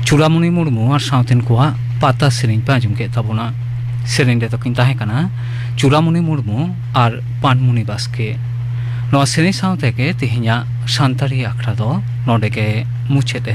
ᱪᱩᱲᱟᱢᱩᱱᱤ ᱢᱩᱨᱢᱩ ᱟᱨ ᱥᱟᱶᱛᱮᱱ ᱠᱚᱣᱟᱜ ᱯᱟᱛᱟ ᱥᱮᱨᱮᱧ ᱯᱮ ᱟᱸᱡᱚᱢ ᱠᱮᱫ ᱛᱟᱵᱚᱱᱟ᱾ ᱥᱮᱨᱮᱧ ᱨᱮᱫᱚ ᱠᱤᱱ ᱛᱟᱦᱮᱸ ᱠᱟᱱᱟ ᱪᱩᱲᱟᱢᱩᱱᱤ ᱢᱩᱨᱢᱩ ᱟᱨ ᱯᱟᱱᱢᱩᱱᱤ ᱵᱟᱥᱠᱮ᱾ ᱱᱚᱣᱟ ᱥᱮᱨᱮᱧ ᱥᱟᱶ ᱛᱮᱜᱮ ᱛᱮᱦᱮᱧᱟᱜ ᱥᱟᱱᱛᱟᱲᱤ ᱟᱠᱷᱲᱟ ᱫᱚ ᱱᱚᱰᱮ ᱜᱮ ᱢᱩᱪᱟᱹᱫ ᱮᱱᱟ᱾